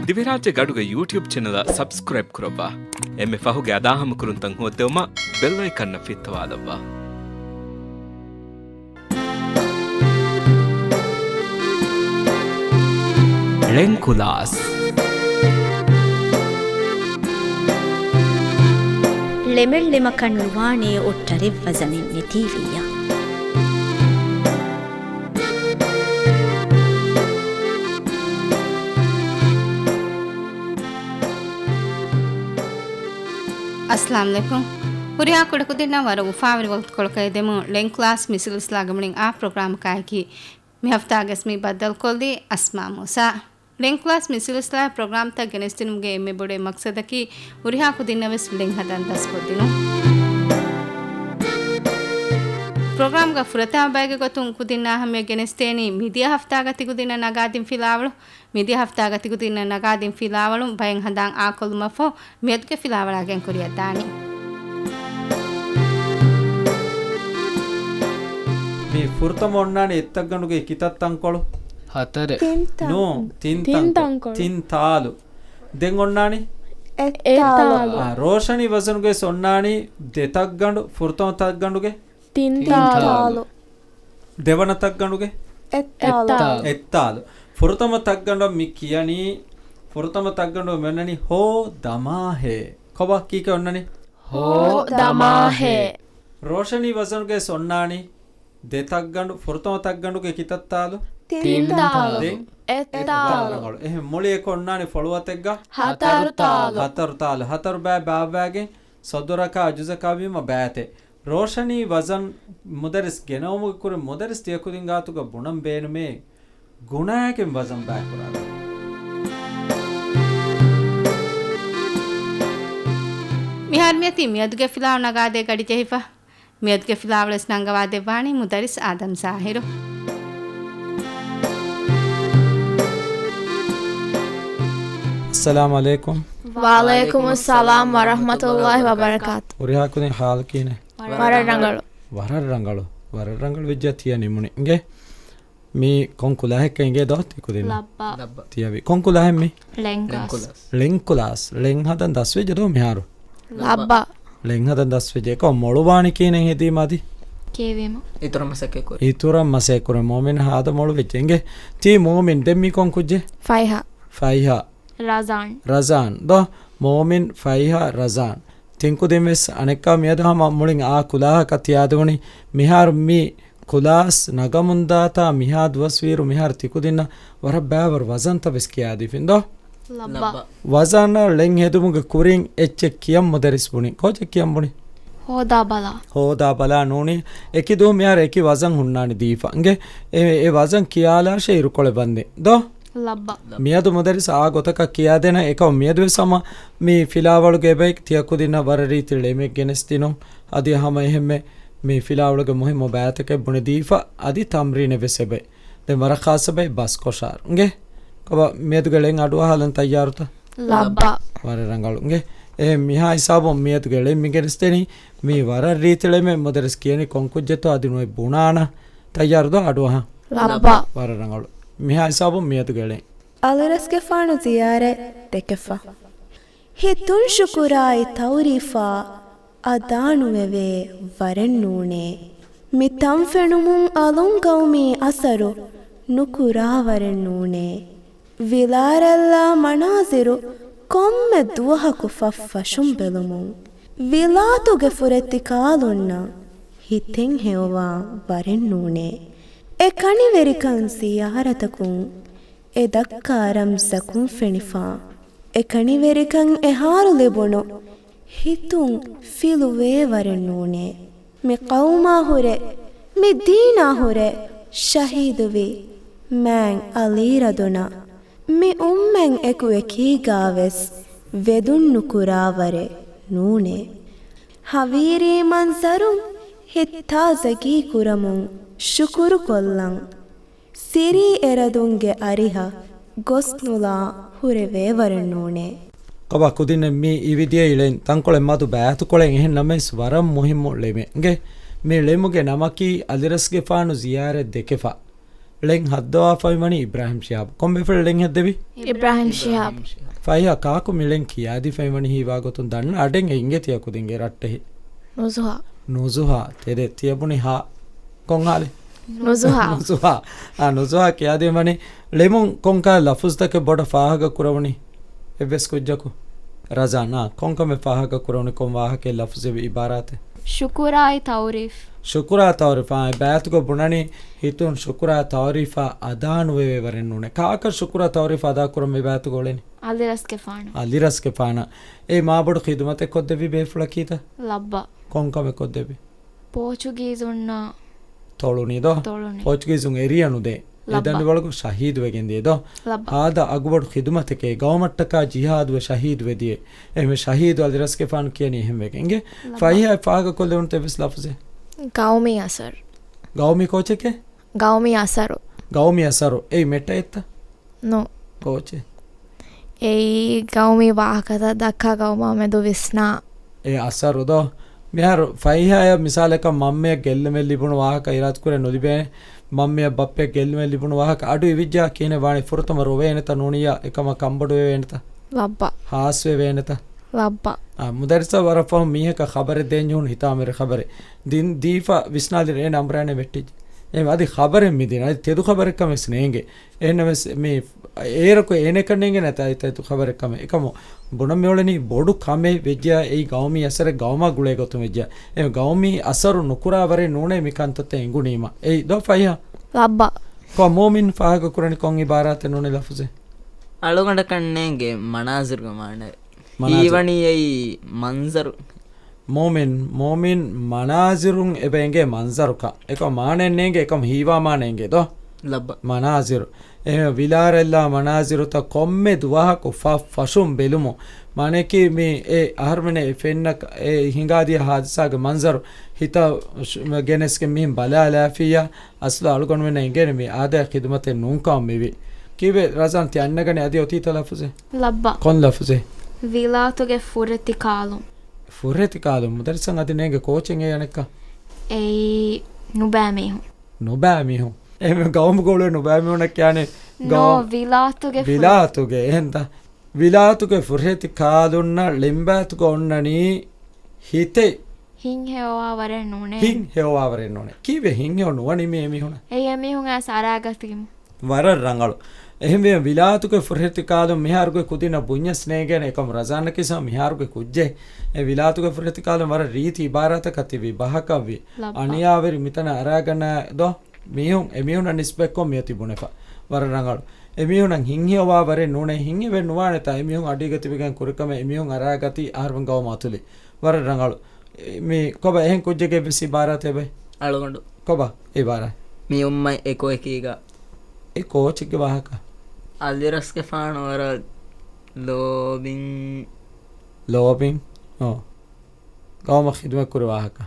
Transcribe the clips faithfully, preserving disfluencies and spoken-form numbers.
ދިވެހިރާއްޖޭގެ އަޑުގެ ޔޫޓިއުބް ޗެނަލަށް ސަބްސްކްރައިބް ކުރައްވާ. އެންމެ ފަހުގެ އަދާހަމަކުރުންތައް ހޯއްދެވުމަށް ބެލް އައިކަންއަށް ފިއްތަވާލައްވާ. ޅެންކުލާސް. ޅެމެއް ޅެމަކަށް ނުވާނޭ އޮއްޓަރެއް ވަޒަނެއް ނެތީވިއްޔާ. އައްސަލާމް ޢަލައިކުމް. ހުރިހާ ކުޑަކުދިންނަށް ވަރަށް އުފާވެރި ވަގުތުކޮޅަކަށް އެދެމުން ޅެންކުލާސް މިސިލްސިލާގެ މުޅިން އާ ޕްރޮގްރާމަކާއެކީ މި ހަފްތާގެސް މި ބައްދަލުކޮށްލީ އަސްމާ މޫސާ. ޅެންކުލާސް މިސިލްސިލާ ޕްރޮގްރާމްތައް ގެނެސްދިނުމުގެ އެންމެ ބޮޑު މަޤްޞަދަކީ ހުރިހާ ކުދިންނަށް ވެސް ޅެން ހަދަން ދަސްކޮށްދިނުން. ޕްރޮގްރާމްގަ ފުރަތަމަ ބައެއްގެ ގޮތުން ކުދިންނަށް އަހައްމިއްޔަތް ގެނެސްދޭނީ މިދިޔަ ހަފްތާގަ ތިކުދިންނަށް ނަގާދިން ފިލާވަޅު. މިދިޔަ ހަފްތާގަ ތިކުދިންނަށް ނަގާދިން ފިލާވަޅުން ބައެއް ހަނދާން އާކޮށްލުމަށްފަހު މިއަދުގެ ފިލާވަޅާ ގެންކުރިއަށް ދާނީ. މި ފުރަތަމަ އޮންނާނީ އެއްތައްގަނޑުގެ ކިތައް ތަންކޮޅު؟ ހަތަރެއް. ތިން ތަން-، ނޫން، ތިން ތިން ތަންކޮޅު. ތިން ތާލު. ދެން އޮންނާނީ؟ އެއްތާލު. އާ، ރޯޝަނީ ވަޒަނުގައި އޮންނާނީ ދެތައްގަނޑު، ފުރަތަމަ ތައްގަނޑުގެ؟ ތިން ތިން ތާލު. ތާލު. ދެވަނަ ތައްގަނޑުގެ؟ އެއްތާލު. އެއްތާލު. އެއްތާލު. ފުރަތަމަ ތައްގަނޑަށް މި ކިޔަނީ، ފުރަތަމަ ތައްގަނޑު މި އޮންނަނީ ހޯ ދަމާހޭ. ކޮބާ ކީކޭ އޮންނަނީ؟ ހޯ ދަމާހޭ. ރޯޝަނީ ވަޒަނުގައި އޮންނާނީ ދެ ތައްގަނޑު، ފުރަތަމަ ތައްގަނޑުގެ ކިތައް ތާލު؟ ތިން ތިން ތާލު. ތާލު. ދެން އެއް އެއް ތާލު. ތާލު. ރަނގަޅު. އެހެން މުޅި އެކަން އޮންނާނީ ފޮޅުވަތެއްގަ؟ ހަތަރު ތާލު. ހަތަރު ތާލު. ހަތަރު ބައި ބާއްވާގެން ސަދުރަކާ ޖުޒަކާ ވީމަ ބައިތެއް. ރޯޝަނީ ވަޒަން މުދައްރިސް ގެނައުމުގެ ކުރިން މުދައްރިސް ތިޔަ ކުދިން ގާތުގަ ބުނަން ބޭނުމޭ ގުނައިގެން ވަޒަން ބައިކުރާނެ. މިހާރު މިއޮތީ މިއަދުގެ ފިލާވަޅު ނަގާދޭ ގަޑި ޖެހިފަ. މިއަދުގެ ފިލާވަޅުވެސް ނަންގަވާ ދެއްވާނީ މުދައްރިސް އާދަމް ޒާހިރު. އައްސަލާމް ޢަލައިކުމް. ވަޢަލައިކުމުއްސަލާމް ވަރަޙްމަތުﷲި ވަބަރަކާތު. ހުރިހާ ކުދިން ޙާލު ކިހިނެއް؟ ވަރަށް ރަނގަޅު. ވަރަށް ރަނގަޅު. ވަރަށް ރަނގަޅު ވެއްޖެ ތިޔަ ނިމުނީ. އިނގޭ. މީ ކޮން ކުލަހެއްކަ އިނގޭ ދޯ ތި ކުދިން؟ ލައްބަ. ލައްބަ. ތިޔަވީ. ކޮން ކުލަހެއް މީ؟ ޅެންކުލާސް. ޅެންކުލާސް. ޅެން ހަދަން ދަސްވެއްޖެ ދޯ މިހާރު؟ ލައްބަ. ޅެން ހަދަން ދަސްވެއްޖެ. އެކަމް މޮޅުވާނީ ކިހިނެއް ހެދީމަ އަދި؟ ކިޔެވީމަ. އިތުރަށް މަސައްކަތް ކުރޭ. އިތުރަށް މަސައްކަތް ކުރޭ. މުއުމިން ހާދަ މޮޅު ވެއްޖެ. އިނގޭ. ތީ މުއުމިން ދެން މީ ކޮން ކުއްޖެއް؟ ފައިހާ. ފައިހާ. ރަޒާން. ރަޒާން. ދޯ މުއުމިން ފައިހާ ރަޒާން. ތިން ކުދިން ވެސް އަނެއްކާ މިއަދު ހަމަ މުޅިން އާ ކުލާހަކަށް ތިޔާދެވުނީ. މިހާރު މި ކުލާސް ނަގަމުންދާތާ މިހާ ދުވަސްވީއިރު މިހާރު ތިކުދިންނަށް ވަރަށް ބައިވަރު ވަޒަންތައް ވެސް ކިޔާދީފިން ދޯ؟ ލައްބަ. ވަޒަނަށް ޅެން ހެދުމުގެ ކުރިން އެއްޗެއް ކިޔަން މުދައްރިސް ބުނި. ކޯޗެއް ކިޔަން ބުނި؟ ހޯދާ ބަލާ. ހޯދާ ބަލާ ނޫނީ. އެކި ދުވަހު މިހާރު އެކި ވަޒަން ހުންނާނެ ދީފަ. އިނގޭ. އެ، އެ ވަޒަން ކިޔާލާށޭ އިރުކޮޅެއް ވަންދެން. ދޯ؟ ލައްބަ. މިއަދު މުދައްރިސް އާ ގޮތަކަށް ކިޔާދޭނަ އެކަމަށް މިއަދު ވެސް ހަމަ މި ފިލާވަޅުގެ އެބައި ތިޔަ ކުދިންނަށް ވަރަށް ރީތި ޅެމެއް ގެނެސްދިނުން. އަދި ހަމަ އެހެންމެ މި ފިލާވަޅުގެ މުހިއްމު ބައިތަކެއް ބުނެދީފަ އަދި ތަމްރީނެއް ވެސް އެބައި. ދެން ވަރަށް ޚާއްޞަ ބައި ބަސްކޮށާރު. އިނގޭ. ކޮބާ މިއަދުގެ ޅެން އަޑު އަހާލަން ތައްޔާރުތަ؟ ލައްބަ. ވަރަށް ރަނގަޅު. އިނގޭ. އެ މިހާ ހިސާބުން މިއަދުގެ ޅެން މި ގެނެސްދެނީ މީ ވަރަށް ރީތި ޅެމެއް މުދައްރިސް ކިޔަނީ ކޮން ކުއްޖެއްތޯ އަދި ނުވަތަ ބުނާނަ. ތައްޔާރު ދޯ އަޑު އަހަން؟ ލައްބަ. ވަރަށް ރަނގަޅު. މިހާ ހިސާބުން މިއަދުގެ ޅެން. އަލިރަސްގެފާނު ޒިޔާރަތް ދެކެފަ. ހިތުން ޝުކުރާއި ތައުރީފާ އަދާ ނުވެވޭ ވަރެއް ނޫނޭ. މި ތަން ފެނުމުން އަލުން ގައުމީ އަސަރު ނުކުރާ ވަރެއް ނޫނޭ. ވިލާރައްލާ މަނާޒިރު ކޮންމެ ދުވަހަކު ފަށްފަށުން ބެލުމުން. ވިލާތުގެ ފުރެތި ކާލުންނަށް ހިތެއް ހެޔޮވާ ވަރެއް ނޫނޭ. އެ ކަނިވެރިކަން ޒިޔާރަތަކުން އެ ދައްކާ ރަމްޒަކުން ފެނިފާ. އެ ކަނިވެރިކަން އެހާރު ލިބުނު ހިތުން ފިލުވޭ ވަރެއް ނޫނޭ. މި ޤައުމާ ހުރެ، މި ދީނާ ހުރެ ޝަހީދުވި މާތް އަލީ ރަދުނަށް މި އުއްމަތް އެކު އެކީގާވެސް ވެދުން ނުކުރާ ވަރެއް ނޫނޭ. ހަވީރީ މަންޒަރުން ހިތް ތާޒަގީ ކުރަމުން ޝުކުރު ކޮށްލަން. ސިރީ އެރަދުންގެ އަރިހަށް ގޮސް ނުލާ ހުރެވޭ ވަރެއް ނޫނޭ. ކޮބާ ކުދިންނެއް މީ އިވިދިޔައީ ޅެން ތަންކޮޅެއް މަދު ބައިތުކޮޅެއް އެހެން ނަމަވެސް ވަރަށް މުހިއްމު ޅެމެއް. އިނގޭ މި ޅެމުގެ ނަމަކީ އަލިރަސްގެފާނު ޒިޔާރަތް ދެކެފަ. ޅެން ހައްދަވާފައި ވަނީ އިބްރާހިމް ޝިހާބު. ކޮން ބޭފުޅެއް ޅެން ހެއްދެވި؟ އިބްރާހިމް ޝިހާބު. ފައިހާ، ކާކު މި ޅެން ކިޔާދީފައި ވަނީ ހީވާ ގޮތުން ދަންނަ؟ އަޑެއް އެ އިނގޭތި އަކުދިންގެ ރައްޓެހި. ނުޒުހާ. ނުޒުހާ. ތެރޭ ތިޔަބުނި ހާ. ކޮން ހާލެއް؟ ނުޒުހާ. ނުޒުހާ. އާ، ނުޒުހާ ކިޔާދީން ވަނީ ޅެމުން ކޮންކަހަލަ ލަފުޒުތަކެއް ބޮޑަށް ފާހަގަ ކުރެވުނީ؟ އެއްވެސް ކުއްޖަކު. ރަޒާން، އާ، ކޮންކަމެއް ފާހަގަ ކުރެވުނީ؟ ކޮން ވާހަކައެއް ލަފުޒެއް އިބާރާތެއް؟ ޝުކުރާއި ތައުރީފް. ޝުކުރާ ތައުރީފް. އާ، އެ ބައިތުގަ ބުނަނީ ހިތުން ޝުކުރާ ތައުރީފާ އަދާނުވެވޭ ވަރެއް ނޫނޭ. ކާކަށް ޝުކުރާ ތައުރީފާ އަދާކުރަން މި ބައިތުގަ އުޅެނީ؟ އަލިރަސްގެފާނު. އަލިރަސްގެފާނަށް. އެ މާބޮޑު ޚިދުމަތެއް ކޮށްދެއްވި ބޭފުޅަކީތަ؟ ލައްބަ. ކޮންކަމެއް ކޮށްދެއްވި؟ ޕޯޗުގީޒުންނަށް ތޮޅުނީ ދޯ؟ ތޮޅުނީ. ޕޯޗުގީޒުން އެރިޔަނުދޭ. އެ ލައްބަ. ދަނޑިވަޅުގަ ޝަހީދުވެގެން ދިޔަ ދޯ؟ ލައްބަ. ހާދަ އަގުބޮޑު ޚިދުމަތެކޭ. ގައުމަށްޓަކާ ޖިހާދުވެ ޝަހީދުވެ ދިޔަ. އެހެންވެ ޝަހީދު އަލިރަސްގެފާނު ކިޔަނީ އެހެން ވެގެން. އިނގޭ؟ ލައްބަ. ފައިހާ ފާހަގަކޮށްލެވުނުތަ އެއްވެސް ލަފުޒެއް؟ ގައުމީ އަސަރު. ގައުމީ ކޯޗެކޭ؟ ގައުމީ އަސަރު. ގައުމީ އަސަރު. އެއީ މެޓައެއްތަ؟ ނޯ. ކޯޗެއް؟ އެއީ ގައުމީ ވާހަކަތައް ދައްކާ ގައުމާ މެދު ވިސްނާ. އެ އަސަރު ދޯ؟ މިހާރު ފައިހާއަށް މިސާލަކަށް މަންމަޔަށް ގެއްލުމެއް ލިބުނު ވާހަކަ އިރާދަކުރެ ނުލިބޭނެ. މަންމަޔަށް ބައްޕަޔަށް ގެއްލުމެއް ލިބުނު ވާހަކަ އަޑު އިވިއްޖާ ކިހިނެއް ވާނީ؟ ފުރަތަމަ ރޮވޭނެތަ ނޫނިއްޔާ އެކަމަށް ކަންބޮޑުވެވޭނެތަ؟ ލައްބަ. ހާސްވެވޭނެތަ؟ ލައްބަ. އާ، މުދައްރިސަށް ވަރަށް ފަހުން މީހަކަށް ޚަބަރެއް ދޭން ޖެހުނު ހިތާމަވެރި ޚަބަރެއް. ދިން ދީފަ ވިސްނާލި އޭނަ އަނބުރާނެ ވެއްޓިއްޖެ. އެހެން އަދި ޚަބަރެއް މިދިން. އަދި ތެދު ޚަބަރެއްކަމެއް ނޭނގެ. އެހެންނަމަވެސް މި އޭރަކު އޭނަކަށް ނޭނގެނެ ތަ-، ތެދު ޚަބަރެއްކަމެއް. އެކަމު ބުނަން މިއުޅެނީ ބޮޑު ކަމެއް ވެއްޖެޔާ އެއީ ގައުމީ އަސަރެއް ގައުމާ ގުޅޭ ގޮތުން ވެއްޖެޔާ. އެ ގައުމީ އަސަރު ނުކުރާ ވަރެއް ނޫނޭ މި ކަންތައްތައް އެނގުނީމަ. އެއީ ދޯ ފައިހާ؟ ލައްބަ. ކޮ މޫމިން ފާހަގަކުރަނީ ކޮން އިބާރާތެއް ނޫނީ ލަފުޒެއް؟ އަޅުގަނޑަކަށް ނޭނގޭ މަނާޒިރުގެ މާނައެއް. މަނާޒިރު. ހީވަނީ އެއީ މަންޒަރު. މޫމިން، މޫމިން މަނާޒިރުން އެބަ އެނގޭ މަންޒަރުކަން. އެކަމަ މާނައެއް ނޭނގޭ، އެކަމަ ހީވާ މާނަ އެނގޭ ދޯ؟ ލައްބަ. މަނާޒިރު. އެހެން ވިލާރައެއްލާ މަނާޒިރުތައް ކޮންމެ ދުވަހަކު ފަށް ފަށުން ބެލުމުން. މާނައަކީ މި އެ އަހަރުމެން އެ ފެންނަ އެ ހިނގާދިޔަ ހާދިސާގެ މަންޒަރު ހިތަށް ގެނެސްގެން މިހެން ބަލާލާފިއްޔާ، އަސްލު އަޅުގަނޑުމެންނަށް އެނގޭނެ މި އާދައިގެ ޚިދުމަތެއް ނޫންކަމަށް މިވީ. ކީއްވެ ރަޒާން ތި އަންނަގަނެ އަދި އޮތީތަ ލަފުޒެއް؟ ލައްބަ. ކޮން ލަފުޒެއް؟ ވިލާތުގެ ފުރެތި ކާލުން. ފުރެތި ކާލުން. މުދައްރިސަށް އަދި ނޭނގެ ކޯޗެއް އެ އަނެއްކާ؟ އެއީ ނުބައި މީހުން. ނުބައި މީހުން. އެހެން ގައުމުގަ އުޅޭ ނުބައި މީހުންނަށް ކިޔާނެ ނޯ، ގައު-، ވިލާތުގެ ފުރެ- ވިލާތުގެ. އެހެންތަ؟ ވިލާތުގެ ފުރެތި ކާލުންނަށް ޅެންބާތުގަ އޮންނަނީ ހިތެއް. ހިތް ހެޔޮވާވަރެއް ނޫނޭ. ހިތް ހެޔޮވާވަރެއް ނޫނޭ. ކީއްވެ ހިތް ހެޔޮ ނުވަނީ މި އެމީހުނަށް؟ އެ އެމީހުން އައިސް އަރާގަތީމު. ވަރަށް ރަނގަޅު. އެހެންވެ ވިލާތުގެ ފުރެތި ކާލުން މިހާރުގެ ކުދިންނަށް ބުންޏަސް ނޭނގޭނެ އެކަމު ރަޒާން ކިސާ މިހާރުގެ ކުއްޖެއް. އެ ވިލާތުގެ ފުރެތި ކާލުން ވަރަށް ރީތި އިބާރާތަކަށް ތިބި ބަހަކަށްވި. ލައްބަ. އަނިޔާވެރި މިތަނަށް އަރާގަންނަ ދޯ؟ މީހުން، އެމީހުންނަށް ނިސްބަތްކޮށް މިއޮތީ ބުނެފަ. ވަރަށް ރަނގަޅު. އެމީހުންނަށް ހިތް ހެޔޮވާ ވަރެއް ނޫނޭ، ހިތް ހެޔޮވެ ނުވާނެތާ އެމީހުން އަޑީގަ ތިބިގެން ކުރިކަމެއް އެމީހުން އަރާގަތީ އަހަރުމެން ގައުމު އަތުލި. ވަރަށް ރަނގަޅު. މި ކޮބާ އެހެން ކުއްޖެއްގެ ވެސް އިބާރާތެއް ބައި؟ އަޅުގަނޑު. ކޮބާ އިބާރާ؟ މި އުއްމަތް އެކު އެކީގަ. އެ ކޯޗެއްގެ ވާހަކަ؟ އަލިރަސްގެފާނު ވަރަށް ލޯބިން. ލޯބިން؟ އޯ. ގައުމަށް ޚިދުމަތް ކުރި ވާހަކަ.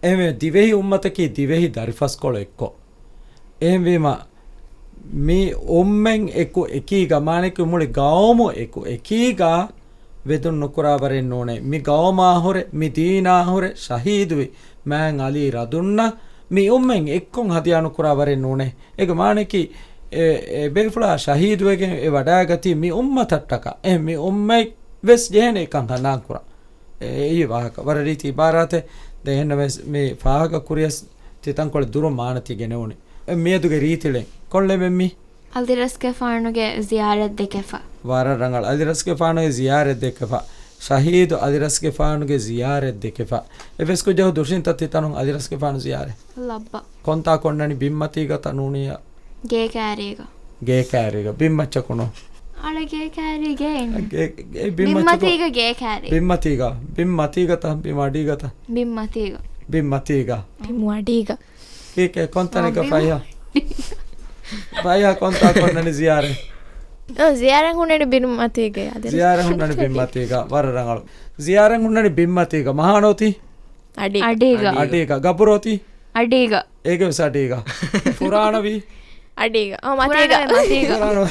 އެހެންވެ، ދިވެހި އުއްމަތަކީ ދިވެހި ދަރިފަސްކޮޅެއްކޮށް. އެހެންވީމަ، މި އުއްމަތް އެކު އެކީގަ، މާނައަކީ މުޅި ގައުމު އެކު އެކީގަ ވެދުން ނުކުރާ ވަރެއް ނޫނޭ. މި ގައުމާ ހުރެ، މި ދީނާ ހުރެ، ޝަހީދުވި މާތް އަލީ ރަދުންނަށް މި އުއްމަތް އެއްކޮށް ހަދިޔާ ނުކުރާ ވަރެއް ނޫނޭ. އޭގެ މާނައަކީ، އެ، އެ ބޭފުޅާ ޝަހީދުވެގެން އެ ވަޑާގަތީ މި އުއްމަތަށްޓަކާ. އެ މި އުއްމަތް ވެސް ޖެހޭނެ އެކަން ހަނދާން ކުރަން. އެ، އެއީ ވާހަކަ. ވަރަށް ރީތި އިބާރާތެއް. ދެން އެހެންނަމަވެސް މި ފާހަގަ ކުރިޔަސް ތިތަންކޮޅެއް ދުރުން މާނަ ތި ގެނެވުނީ. އެ މިއަދުގެ ރީތިޅެން. ކޮން ޅެމެއް މީ؟ އަލިރަސްގެފާނުގެ ޒިޔާރަތް ދެކެފަ. ވަރަށް ރަނގަޅު. އަލިރަސްގެފާނުގެ ޒިޔާރަތް ދެކެފަ. ޝަހީދު އަލިރަސްގެފާނުގެ ޒިޔާރަތް ދެކެފަ. އެއްވެސް ކުއްޖަކު ދުށިންތަ ތިތަނުން އަލިރަސްގެފާނު ޒިޔާރަތް؟ ލައްބަ. ކޮންތާކު އޮންނަނީ ބިންމަތީގަ ތަ ނޫނިއްޔާ؟ ގޭކައިރީގަ. ގޭކައިރީގަ. ބިންމައްޗަކު ނޫން. އަޅެ ގޭކައިރީ ގޭ އިން. ގޭ، ގޭ ބިންމައްޗަކު. ބިންމަތީގަ ގޭކައިރީ. ބިންމަތީގަ. ބިންމަތީގަތަ؟ ބިމަޑީގަތަ؟ ބިންމަތީގަ. ބިންމަތީގަ. ބިމަޑީގަ. ކީކޭ ކޮންތަނެއްގަ ފައިހާ؟ ފައިހާ ކޮންތާކު އޮންނަނީ ޒިޔާރަތް؟ އަ، ޒިޔާރަތް ހުންނަނީ ބިންމަތީގަ. ޒިޔާރަތް ހުންނަނީ ބިންމަތީގަ. ވަރަށް ރަނގަޅު. ޒިޔާރަތް ހުންނަނީ ބިންމަތީގަ. މަހާނަ އޮތީ؟ އަޑީގަ. އަޑީގަ. އަޑީގަ. ގަބުރު އޮތީ؟ އަޑީގަ. އޭގެ ވެސް އަޑީގަ. ފުރާނަވީ؟ އަޑީގަ. އަ، މަތީގަ. ފުރާނަ، މަތީގަ. ފުރާނަ.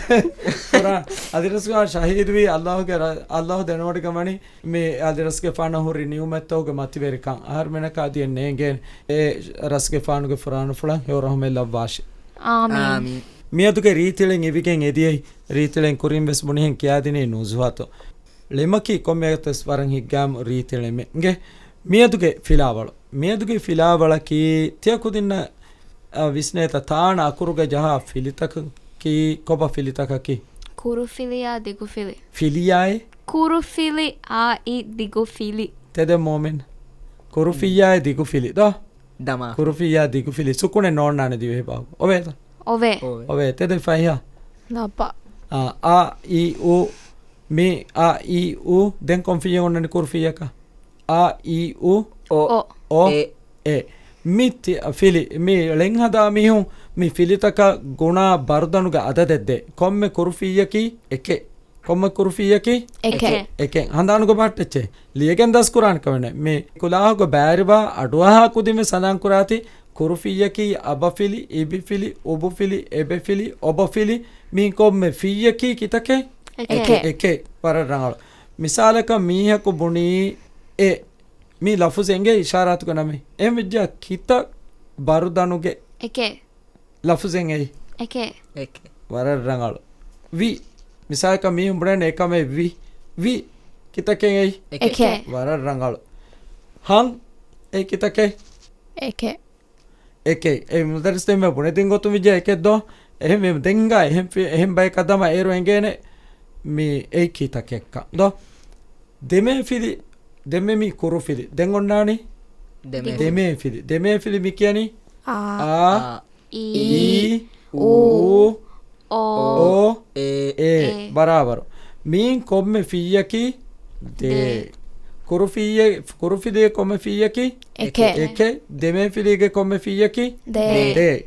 ފުރާ-، އަލިރަސްގެފާނު ޝަހީދުވީ އައްލާހުގެ ރަ-، އައްލާހު ދެނެވޮޑިގަންވަނީ މި އަލިރަސްގެފާނަށް ހުރި ނިޢުމަތްތަކުގެ މަތިވެރިކަން. އަހަރުމެނަކަށް އަދި އެން ނޭނގޭނެ. އެ ރަސްގެފާނުގެ ފުރާނަފުޅަށް ހެޔޮ ރަހުމަތް ލައްވާށި. އާމީން. މިއަދުގެ ރީތިޅެއް އިވިގެން އެދިޔައީ، ރީތިޅެއް ކުރިން ވެސް ބުނިހެން ކިޔާދިނީ ނުޒުހަތު. ޅެމަކީ ކޮންމެއަކަސް ވަރަށް ހިތްގައިމު ރީތިޅެމެއް. އިނގޭ، މިއަދުގެ ފިލާވަޅު. މިއަދުގެ ފިލާވަޅަކީ ތިޔަ ކުދިންނަށް، އަ، ވިސްނޭތަ ތާނަ އަކުރުގަ ޖަހާ ފިލިތަކަކީ ކޮބާ ފިލިތަކަކީ؟ ކުރުފިލިއާ ދިގުފިލި. ފިލިއާއޭ؟ ކުރުފިލިއާއި ދިގުފިލި. ތެދެއް މޯމިން. ކުރުފިއްޔާއި ދިގުފިލި ދޯ؟ ދަމާ. ކުރުފިއްޔާ ދިގުފިލި ސުކުނެއް ނޯންނާނެ ދިވެހި ބާކު. އޮވޭތަ؟ އޮވޭ. އޮވޭ. އޮވޭ. ތެދެއް ފައިހާ. ލައްބަ. އާ، އާ، އީ، އޫ. މި އާ، އީ، އޫ. ދެން ކޮން ފިއްޔެއް އޮންނަނީ ކުރުފިއްޔަކަށް؟ އާ، އީ، އޫ. އޮ. އޮ. އޮ. އެ. އެ. މި ތި-، ފިލި، މި ޅެން ހަދާ މީހުން މި ފިލިތަކަށް ގުނާ ބަރުދަނުގެ އަދަދެއް ދޭ. ކޮންމެ ކުރުފިއްޔަކީ އެކެއް. ކޮންމެ ކުރުފިއްޔަކީ؟ އެކެއް. އެކެއް. ހަނދާނުގަ ބަހައްޓެއްޗޭ. ލިޔެގެން ދަސްކުރާނެ ކަމެއް ނެތް. މި ކުލާހުގަ ބާރިވާ އަޑުއަހާ ކުދިން ވެސް ހަނދާން ކުރާތި، ކުރުފިއްޔަކީ އަބަފިލި، އިބިފިލި، އުބުފިލި، އެބެފިލި، އޮބޮފިލި. މި ކޮންމެ ފިއްޔަކީ ކިތަކެއް؟ އެކެއް. އެކެއް. ވަރަށް ރަނގަޅު. މިސާލަކަށް މީހަކު ބުނީ އެ. މި ލަފުޒެއް އެނގޭ އިޝާރާތުގެ ނަމެއް. އެހެން ވެއްޖާ ކިތައް ބަރުދަނުގެ އެކެއް. ލަފުޒެއް އެއީ؟ އެކެއް. އެކެއް. ވަރަށް ރަނގަޅު. ވި. މިސާލަކަށް މީހުން ބުނޭނެ އެކަމެއް ވި. ވި. ކިތަކެއް އެއީ؟ އެކެއް. އެކެއް. ވަރަށް ރަނގަޅު. ހަން. އެއީ ކިތަކެއް؟ އެކެއް. އެކެއް. އެ މުދައްރިސް ދެންމެ ބުނެދިން ގޮތުން ވިއްޔާ އެކެއް ދޯ؟ އެހެން ވީމަ ދެން ހިނގާ އެހެން ފި-، އެހެން ބަޔަކަށް ދަމާ އޭރު އެނގޭނެ މި އެއީ ކިތަކެއްކަން ދޯ؟ ދެމޭފިލި، ދެންމެ މީ ކުރުފިލި. ދެން އޮންނާނީ؟ ދެމޭފިލި. ދެމޭފިލި. ދެމޭފިލި މި ކިޔަނީ؟ އާ. އާ. އީ. އީ. އޫ. އޫ. އޯ. އޯ. އޭ. އޭ. އޭ. ބަރާބަރު. މީން ކޮންމެ ފިއްޔަކީ؟ ދޭ. ދޭ. ކުރުފިއްޔެ-، ކުރުފިލީގެ ކޮންމެ ފިއްޔަކީ؟ އެކެއް. އެކެއް. ދެމޭފިލީގެ ކޮންމެ ފިއްޔަކީ؟ ދޭ. ދޭ.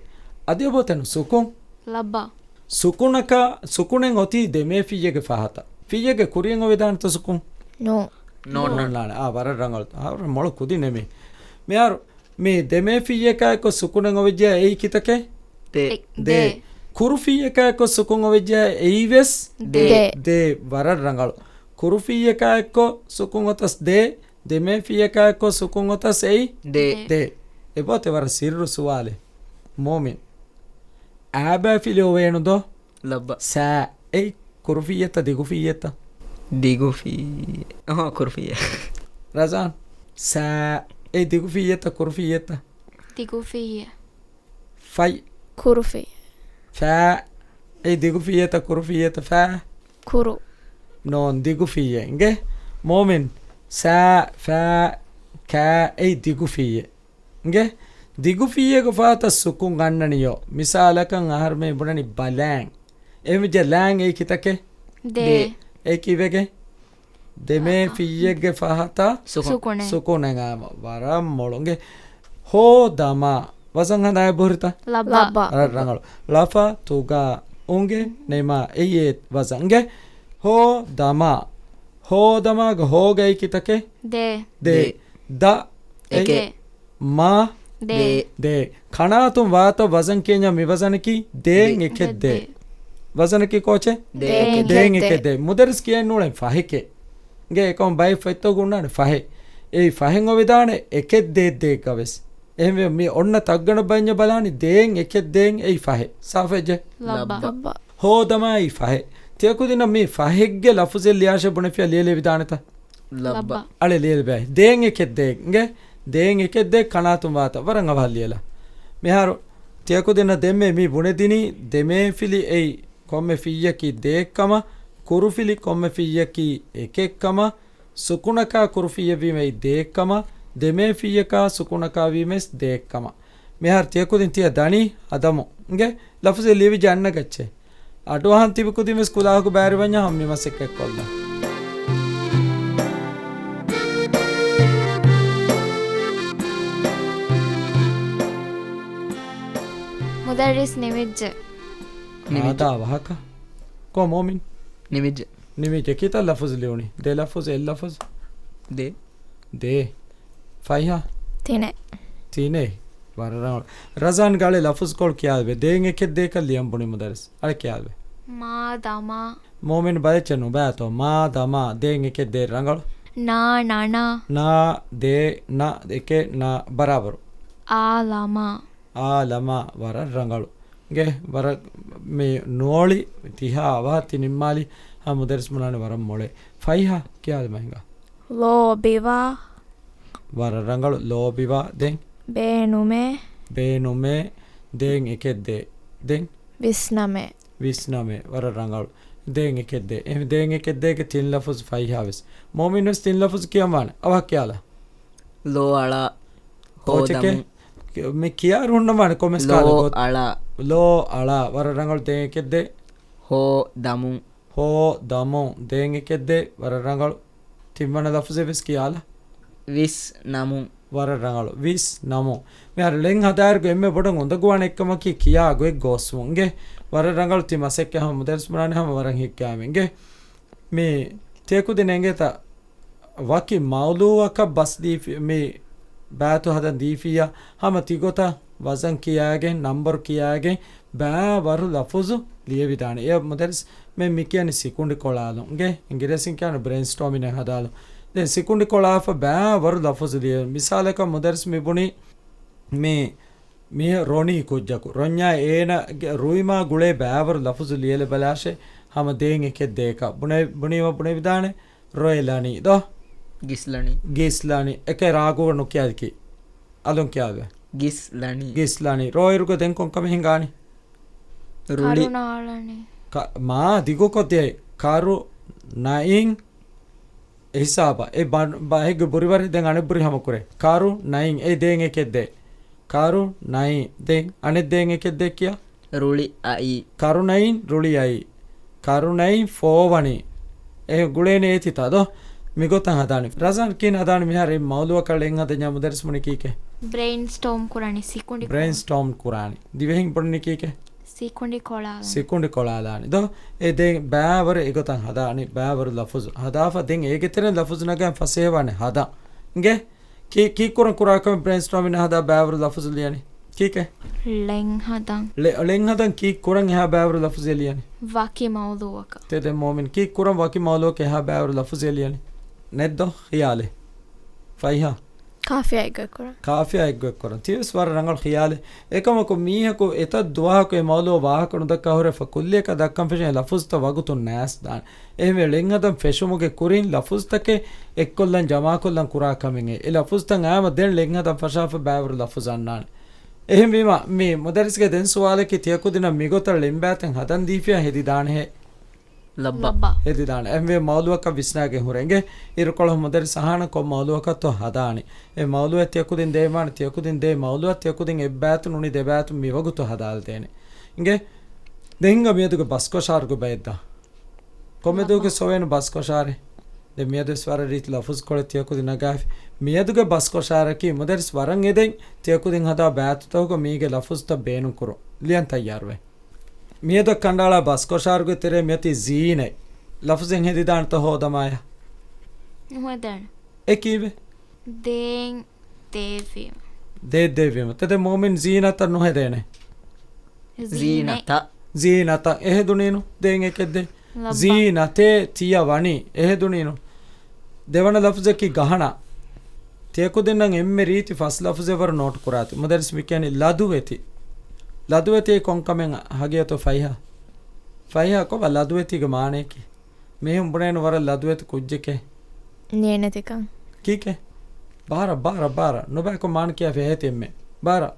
އަދި އޮބޯތަން ސުކުން. ލައްބަ. ސުކުނަކަށް، ސުކުނެއް އޮތީ ދެމޭ ފިއްޔެގެ ފަހަތަށް. ފިއްޔެގެ ކުރިއަށް އޮވެދާނެތަ ސުކުން؟ ނޯ. ނޯންނާނެ. އާ، ވަރަށް ރަނގަޅު. އާ، ވަރަށް މޮޅު ކުދިން މި. މިހާރު މި ދެމޭ ފިއްޔަކާއެއްކޮށް ސުކުނެއް އޮވެއްޖެ އެއީ ކިތަކެއް؟ ދޭ. ދޭ. ދޭ. ކުރު ފިއްޔަކާއެއްކޮށް ސުކުން އޮވެއްޖެ އެއީ ވެސް؟ ދޭ. ދޭ. ދޭ. ވަރަށް ރަނގަޅު. ކުރު ފިއްޔަކާއެއްކޮށް ސުކުން އޮތަސް ދޭ. ދެމޭ ފިއްޔަކާއެއްކޮށް ސުކުން އޮތަސް އެއީ؟ ދޭ. ދޭ. އެބައޮތޭ ވަރަށް ސިއްރު ސުވާލެއް. މޯމިން. އާބާ ފިލި އޮވޭނު ދޯ؟ ލައްބަ. ސާ. އެއީ ކުރު ފިއްޔެއްތަ ދިގު ފިއްޔެއްތަ؟ ދިގު ފިއްޔެއް. އަހަ، ކުރު ފިއްޔެއް. ރަޒާން. ސާ. އެއީ ދިގު ފިއްޔެއްތަ ކުރު ފިއްޔެއްތަ؟ ދިގު ފިއްޔެއް. ފައި. ކުރު ފިއްޔެއް. ފާ. އެއީ ދިގު ފިއްޔެއްތަ ކުރު ފިއްޔެއްތަ؟ ފާ. ކުރު. ނޯން، ދިގު ފިއްޔެއް. އިނގޭ؟ މޯމިން. ސާ، ފާ، ކާ، އެއީ ދިގު ފިއްޔެއް. އިނގޭ؟ ދިގު ފިއްޔެއްގެ ފަހަތަށް ސުކުން ގަންނަނިޔޯ. މިސާލަކަށް އަހަރުމެން ބުނަނީ ބަލާން. އެހެންވެއްޖެ ލާން އެއީ ކިތަކެއް؟ ދޭ. ދޭ. އެއީ ކީއްވެގެން؟ ދެމޭ ފިއްޔެއްގެ ފަހަތަށް ސުކުން. ސުކުނެއް. ސުކުނެއް. ވަރަށް މޮޅު. އިނގޭ؟ ހޯ ދަމާ. ވަޒަން ހަނދާން އެބަހުރިތަ؟ ލައްބަ. ލައްބަ. ވަރަށް ރަނގަޅު. ޅަފަ ތުގާ އުނގެ ނެމާ އެއީ ވަޒަން. އިނގޭ؟ ހޯ ދަމާ. ހޯ ދަމާގެ ހޯގައި ކިތަކެއް؟ ދޭ. ދޭ. ދޭ. ދަ. އެކެއް. އެކެއް. މާ. ދޭ. ދޭ. ކަނާތުން ވާތަ ވަޒަން ކިޔަންޏާ މި ވަޒަނަކީ ދޭން ދޭ. އެކެއް ދޭ. ދޭ. ވަޒަނަކީ ކޯޗެއް؟ ދޭން ދޭން އެކެއް އެކެއް ދޭ. ދޭ. މުދައްރިސް ކިޔަން ނޫޅެން ފަހެކޭ. އިނގޭ އެކަމަ ބައެއް ފޮތްތަކުގަ އޮންނާނެ ފަހެއް. އެއީ ފަހެއް އޮވެދާނެ އެކެއް ދޭއް ދޭއްގަ ވެސް. އެހެންވެ މި އޮންނަ ތައްގަނޑަށް ބަލަންޏާ ބަލާނީ ދޭން އެކެއް ދޭން އެއީ ފަހެއް. ސާފުވެއްޖެ؟ ލައްބަ. ލައްބަ. ހޯ ދަމާ އެއީ ފަހެއް. ތިޔަ ކުދިންނަށް މި ފަހެއްގެ ލަފުޒެއް ލިޔާށޭ ބުނެފިއްޔާ ލިޔެލެވިދާނެތަ؟ ލައްބަ. ލައްބަ. އަޅެ ލިޔެލިބޭ. ދޭން އެކެއް ދޭން. އިނގޭ؟ ދޭން އެކެއް ދޭ ކަނާތުން ވާތަ. ވަރަށް އަވަހަށް ލިޔެލާ. މިހާރު ތިޔަ ކުދިންނަށް ދެންމެ މި ބުނެދިނީ ދެމޭފިލި އެއީ ކޮންމެ ފިއްޔަކީ ދޭއްކަމަށް، ކުރުފިލި ކޮންމެ ފިއްޔަކީ އެކެއްކަމަށް، ސުކުނަކާ ކުރުފިއްޔެއްވީމަ އެއީ ދޭއްކަމަށް، ދެމޭ ފިއްޔަކާ ސުކުނަކާ ވީމަވެސް ދޭއްކަމަށް. މިހާރު ތިޔަ ކުދިން ތިޔަ ދަނީ ހަދަމުން. އިނގޭ؟ ލަފުޒެއް ލިޔެވިއްޖެ އަންނަ ގައްޗޭ. އަޑުއަހަން ތިބި ކުދިން ވެސް ކުލާހަކު ބައިވެރިވަންޏާ ހަމަ މި މަސައްކަތް ކޮށްލާ. މުދައްރިސް ނިމިއްޖެ. ނިމިއްޖެ. ހާދަ ވަހަކަށް. ކޯ މޯމިން؟ ނިމިއްޖެ. ނިމިއްޖެ. ކިތައް ލަފުޒު ލިޔުނީ؟ ދެ ލަފުޒު، އެއް ލަފުޒު؟ ދޭ. ދޭ. ފައިހާ؟ ތިނެއް. ތިނެއް. ވަރަށް ރަނގަޅު. ރަޒާން ގަޅި ލަފުޒުކޮޅު ކިޔާލެވޭ. ދޭން އެކެއް ދޭކަށް ލިޔަން ބުނި މުދައްރިސް. އަޅެ ކިޔާލެވޭ. މާ ދަމާ. މޯމިން ބަލައްޗެއް ނުބައިތޯ. މާ ދަމާ. ދޭން އެކެއް ދޭ ރަނގަޅު. ނާ ނަނާ. ނާ ދޭ ނަ އެކެއް ނަ ބަރާބަރު. އާ ލަމާ. އާ ލަމާ. ވަރަށް ރަނގަޅު. ގެ ވަރަށް މި ނޯޅި ތިހާ އަވަހަށް ތި ނިންމާލި. ހަމަ މުދައްރިސް ބުނާނެ ވަރަށް މޮޅޭ. ފައިހާ ކިޔާލި މަހިނގާ. ލޯބިވާ. ވަރަށް ރަނގަޅު. ލޯބިވާ. ދެން؟ ބޭނުމޭ. ބޭނުމޭ. ދޭން އެކެއް ދޭ. ދެން؟ ވިސްނަމޭ. ވިސްނަމޭ. ވަރަށް ރަނގަޅު. ދޭން އެކެއް ދޭ. އެހެން ދޭން އެކެއް ދޭގެ ތިން ލަފުޒު ފައިހާ ވެސް. މޯމިން ވެސް ތިން ލަފުޒު ކިޔަން ވާނެ. އަވަހަށް ކިޔާލާ. ލޯ އަޅާ. ހޯ ކޯޗެކޭ؟ ދަމުން. މި ކިޔާ ރުހުންނަމާނެ ކޮމެންޓްސް ކާލަ ލޯ ގޮތް. އަޅާ. ލޯ އަޅާ. ވަރަށް ރަނގަޅު. ދޭން އެކެއް ދޭ. ހޯ ދަމުން. ހޯ ދަމުން. ދޭން އެކެއް ދޭ. ވަރަށް ރަނގަޅު. ތިންވަނަ ލަފުޒެއް ވެސް ކިޔާލަ. ވިސް ނަމުން. ވަރަށް ރަނގަޅު. ވިސް ނަމުން. މިހާރު ޅެން ހަދާއިރުގަ އެންމެ ބޮޑަށް އުނދަގޫވާނެ އެއްކަމަކީ ކިޔާ ގޮތް ގޯސްވުން. އިނގޭ؟ ވަރަށް ރަނގަޅު. ތި މަސައްކަތް ހަމަ މުދައްރިސް ބުނާނެ ހަމަ ވަރަށް ހިތްގައިމު. އިނގޭ؟ މި ތިޔަކުދިން އެނގޭތަ ވަކި މައުލޫއަކަށް ބަސް ދީފި، މި ބައިތު ހަދަން ދީފިއްޔާ ހަމަ ތިގޮތަށް ވަޒަން ކިޔާގެން، ނަންބަރު ކިޔާގެން ބައިވަރު ލަފުޒު ލިޔެވިދާނެ. އެ މުދައްރިސް މެ މި ކިޔަނީ ސިކުނޑި ކޮޅާލުން. އިނގޭ؟ އިނގިރޭސިން ކިޔާނެ ބްރެއިންސްޓޯމިން ހަދާލުން. ދެން ސިކުނޑި ކޮޅާފަ ބައިވަރު ލަފުޒު ލިޔެވި. މިސާލަކަށް މުދައްރިސް މި ބުނީ މި މި ރޮނީ ކުއްޖަކު. ރޮންޏާ އޭނަގެ ރުއިމާ ގުޅޭ ބައިވަރު ލަފުޒު ލިޔެލެ ބަލާށޭ ހަމަ ދޭން އެކެއް ދޭކަށް. ބުނެ-، ބުނީމަ ބުނެވިދާނެ ރޮއެލަނީ ދޯ؟ ގިސްލަނީ. ގިސްލަނީ. އެކޭ ރާގުގަ ނުކިޔާދިކީ. އަލުން ކިޔާވޭ. ގިސްލަނީ. ގިސްލަނީ. ރޯއިރުގަ ދެން ކޮންކަމެއް ހިނގާނީ؟ ރުޅި. ކަރުނާޅަނީ. ކަ-، މާ ދިގުކޮށްދިޔައީ. ކަރު ނައިން އެ ހިސާބަށް. އެ ބަ-، ބަހެއްގެ ބުރިވަރި ދެން އަނެއް ބުރި ހަމަކުރޭ. ކަރު ނައިން. އެ ދޭން އެކެއް ދޭ. ކަރު ނައިން. ދެން އަނެއް ދޭން އެކެއް ދޭ ކިޔާ. ރުޅި އައީ. ކަރު ނައިން ރުޅި އައީ. ކަރު ނައިން ފޯވަނީ. އެ ގުޅޭނެ އޭތިތާ ދޯ؟ މިގޮތަށް ހަދާނެ. ރަޒާން ކިހިނެއް ހަދާނެ މިހާރު މައުލޫއަކަށް ޅެން ހަދަންޏާ މުދައްރިސް ބުނި ކީކޭ؟ ބްރެއިންސްޓޯމް ކުރާނީ ސިކުނޑި ކޮޅާ. ބްރެއިންސްޓޯމް ކުރާނީ. ދިވެހިން ބުނި ކީކޭ؟ ސިކުނޑި ކޮޅާލާނީ. ސިކުނޑި ކޮޅާލާނީ. ދޯ؟ އެ ދެން ބައިވަރު އެގޮތަށް ހަދާނީ. ބައިވަރު ލަފުޒު ހަދާފަ ދެން އޭގެ ތެރެއިން ލަފުޒު ނަގަން ފަސޭހަވާނެ ހަދަން. އިނގޭ؟ ކީ-، ކީއްކުރަން ކުރާކަމެއް ބްރެއިންސްޓޯމިން ހަދާ ބައިވަރު ލަފުޒު ލިޔަނީ؟ ކީކޭ؟ ޅެން ހަދަން. ޅެ-، ޅެން ހަދަން ކީއްކުރަން އެހާ ބައިވަރު ލަފުޒެއް ލިޔަނީ؟ ވަކި މައުލޫއަކަށް. ތެދެއް މޯމިން. ކީއްކުރަން ވަކި މައުލޫއަކަށް އެހާ ބައިވަރު ލަފުޒެއް ލިޔަނީ؟ ނެތްދޯ ޚިޔާލެއް؟ ފައިހާ. ކާފިޔާ އެއްގޮތްކުރަން. ކާފިޔާ އެއްގޮތްކުރަން. ތިވެސް ވަރަށް ރަނގަޅު ޚިޔާލެއް. އެކަމަކު މީހަކު އެތައް ދުވަހަކު އެ މައުލޫއަށް ވާހަކަ ނުދައްކާ ހުރެފަ ކުއްލިއަކަށް ދައްކަން ފެށޭ ލަފުޒުތައް ވަގުތުން ނާސްދާނެ. އެހެންވެ ޅެންހަދަން ފެށުމުގެ ކުރިން ލަފުޒުތަކެއް އެއްކޮށްލަން ޖަމާކޮށްލަން ކުރާ ކަމެއް އެ ލަފުޒުތައް އާމަ ދެން ޅެންހަދަން ފަށާފަ ބައިވަރު ލަފުޒު އަންނާނެ. އެހެންވީމަ، މި މުދައްރިސްގެ ދެން ސުވާލަކީ ތިޔަކުދިނަށް މިގޮތަށް ޅެންބައިތެއް ހަދަން ދީފިޔާ ހެދިދާނެހޭ. ލައްބަ. ލައްބަ. ހެދިދާނެ. އެހެންވެ މައުލޫއަކަށް ވިސްނާގެން ހުރޭ. އިނގޭ އިރުކޮޅަށް މުދައްރިސް އަހާނަ ކޮން މައުލޫއަކަށްތޯ ހަދާނީ. އެ މައުލޫއެއް ތިޔަކުދިން ދޭ މާނަ ތިޔަކުދިން ދޭ މައުލޫއަށް ތިޔަކުދިން އެއްބައިތު ނުނި ދެބައިތު މިވަގުތު ހަދާލަދޭނެ. އިނގޭ ދެން ހިނގާ މިއަދުގެ ބަސްކޮށާރުގެ ބައެއްދާ. ކޮމެދޫގެ ސޮވޭނު ބަސްކޮށާރެއް. ދެން މިއަދުވެސް ވަރަށް ރީތި ލަފުޒުކޮޅެއް ތިޔަކުދިން ނަގާފި. މިއަދުގެ ބަސްކޮށާރަކީ މުދައްރިސް ވަރަށް އެދެން ތިޔަކުދިން ހަދާ ބައިތުތަކުގަ މީގެ ލަފުޒުތައް ބޭނުންކުރުން. ލިޔަން ތައްޔާރުވެ. މިއަދު ކަނޑައަޅާ ބަސްކޮށާރުގެ ތެރޭ މިއޮތީ ޒީނަތް. ލަފުޒެއް ހެދިދާނެތަ ހޯދަމާޔަ؟ ނުހެދޭނެ. އެ ކީއްވެ؟ ދޭން ދޭއްވީމަ. ދޭއް ދޭއްވީމަ. ތެދެއް މޯމިން ޒީނަތަށް ނުހެދޭނެ. ޒީނަތް. ޒީނަތަށް. ޒީނަތަށް. އެހެދުނީނު. ދޭން އެކެއް ދޭ. ލައްބަ. ޒީނަތޭ ތިޔަ ވަނީ. އެހެދުނީނު. ދެވަނަ ލަފުޒަކީ ގަހަނާ. ތިޔަކުދިންނަށް އެންމެ ރީތި ފަސް ލަފުޒެއް ވަރު ނޯޓު ކުރާތި. މުދައްރިސް މި ކިޔަނީ ލަދުވެތި. ލަދުވެތި ކޮންކަމެއް ހަގީގަތު ފައިހާ؟ ފައިހާ ކޮބާ ލަދުވެތީގެ މާނަޔަކީ؟ މީހުން ބުނޭނު ވަރަށް ލަދުވެތި ކުއްޖެކޭ. ނިޔަނެތިކަން. ކީކޭ؟ ބާރަ، ބާރަ، ބާރަ. ނުބައިކޮށް މާނަ ކިޔާފި އެހޭތި އެންމެ. ބާރަ.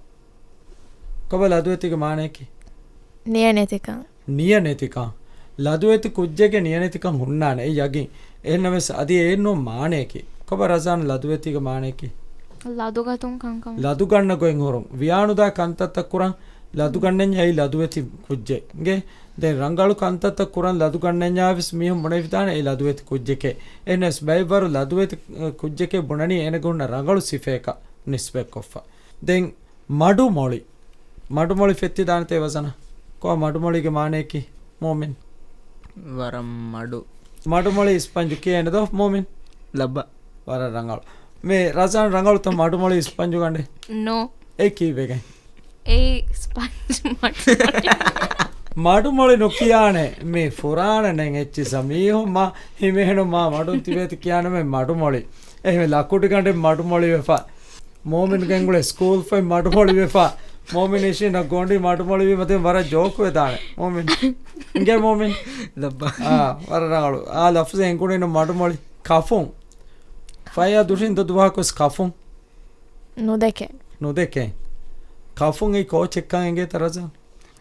ކޮބާ ލަދުވެތީގެ މާނަޔަކީ؟ ނިޔަނެތިކަން. ނިޔަނެތިކަން. ލަދުވެތި ކުއްޖެއްގެ ނިޔަނެތިކަން ހުންނާނެ. އެ ޔަގީން. އެހެންނަމަވެސް އަދި އެއެއްނު މާނަޔަކީ. ކޮބާ ރަޒާން ލަދުވެތީގެ މާނަޔަކީ؟ ލަދުގަތުން ކަންކަމަށް. ލަދުގަންނަ ގޮތް ހުރުން. ވިޔާނުދާ ކަންތައްތައް ކުރަން ލަދުގަންނަންޏާ އެއީ ލަދުވެތި ކުއްޖެއް. އިނގޭ؟ ދެން ރަނގަޅު ކަންތައްތައް ކުރަން ލަދުގަންނަންޏާވެސް މީހުން ބުނެފިދާނެ އެއީ ލަދުވެތި ކުއްޖެކޭ. އެހެނަސް ބައެއްވަރު ލަދުވެތި ކުއްޖެކޭ ބުނަނީ އޭނަގެ ހުންނަ ރަނގަޅު ސިފަޔަކަށް ނިސްބަތްކޮށްފަ. ދެން މަޑުމޮޅި. މަޑުމޮޅި ފެއްތިދާނެތޭ ވަޒަނާ؟ ކޮބާ މަޑުމޮޅީގެ މާނަޔަކީ މޯމިން؟ ވަރަށް މަޑު. މަޑުމޮޅި އިސްޕަންޖު ކިޔޭނެ ދޯ މޯމިން؟ ލައްބަ. ވަރަށް ރަނގަޅު. މި ރަޒާން ރަނގަޅުތަ މަޑުމޮޅި އިސްޕަންޖު ގަނޑެއް؟ ނޯ. އެ ކީއްވެގެން؟ އެއީ ސްޕަންޖް މަޑުމޮޅި. މަޑުމޮޅި ނުކިޔާނެ. މި ފުރާނަ ނެން އެއްޗިސަ. މީހުން މާ ހިމެހެނު މާ މަޑުން ތިބޭތި ކިޔާނަމޭ މަޑުމޮޅި. އެހެން ލަކުޑިގަނޑެއް މަޑުމޮޅިވެފަ. މޯމިން ގެންގުޅޭ ސްކޫލް ފޮތް މަޑުމޮޅިވެފަ. މޯމިން އިށީނަ ގޮނޑި މަޑުމޮޅިވީމަ ދެން ވަރަށް ޖޯކުވެދާނެ. މޯމިން. އިނގޭ މޯމިން. ލައްބަ. އާ، ވަރަށް ރަނގަޅު. އާ ލަފުޒެއް އެނގުނީނު މަޑުމޮޅި. ކަފުން. ފައިހާ ދުށިން ދު ދުވަހަކުވެސް ކަފުން. ނުދެކެ. ނުދެކެ. ކަފުން އެއީ ކޯޗެއްކަން އެނގޭތަ ރަޒާން؟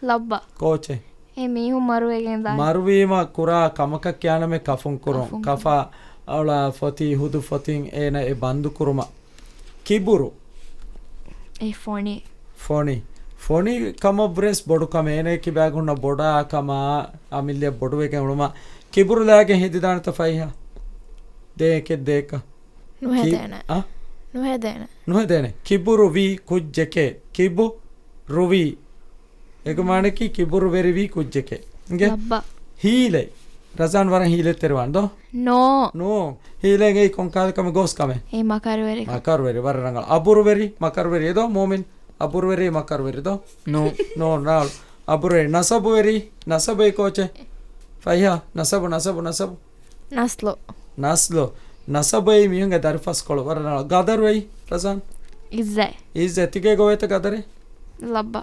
ލައްބަ. ކޯޗެއް؟ އެ މީހުން މަރުވެގެން ދާ. މަރުވީމަ ކުރާ ކަމަކަށް ކިޔާނަމޭ ކަފުން ކުރުން. ކަފުން. ކަފާ އަޅާ ފޮތި ހުދު ފޮތިން އޭނަ އެ ބަންދު ކުރުމަށް. ކިބުރު. އެ ފޮނި. ފޮނި. ފޮނި ކަމަށްވުރެސް ބޮޑު ކަމެއް. އޭނަ ކިބާގުންނަ ބޮޑާ ކަމާ އަމިއްލަ ބޮޑުވެގެން އުޅުމަށް. ކިބުރު ލާގެން ހެދިދާނެތަ ފައިހާ؟ ދޭކެ ދޭކަ. ނުހެދޭނެ. ކި-، އަ؟ ނުހެދޭނެ. ނުހެދޭނެ. ކިބުރުވީ ކުއްޖެކޭ. ކިބު ރުވީ. އޭގެ މާނައަކީ ކިބުރުވެރިވީ ކުއްޖެކޭ. އިނގޭ؟ ލައްބަ. ހީލަތް. ރަޒާން ވަރަށް ހީލަތްތެރިވާން ދޯ؟ ނޯ. ނޯ. ހީލަތް އެއީ ކޮން ކަހަލަ ކަމެއް؟ ގޯސް ކަމެއް. އެ މަކަރުވެރި. މަކަރުވެރި. ވަރަށް ރަނގަޅު. އަބުރުވެރި. މަކަރުވެރި އެދޯ މޯމިން؟ އަބުރުވެރި މަކަރުވެރި ދޯ؟ ނޯ. ނޯ، ރަނގަޅު. އަބުރުވެރި. ނަސަބުވެރި. ނަސަބު އެއީ ކޯޗެއް؟ ފައިހާ. ނަސަބު، ނަސަބު، ނަސަބު. ނަސްލު. ނަސްލު. ނަސަބު އެއީ މީހުންގެ ދަރިފަސްކޮޅު. ވަރަށް ރަނގަޅު. ގަދަރު އެއީ ރަޒާން؟ އިއްޒަތް. އިއްޒަތް. ތިގޭގަ އޮވޭތަ ގަދަރެއް؟ ލައްބަ.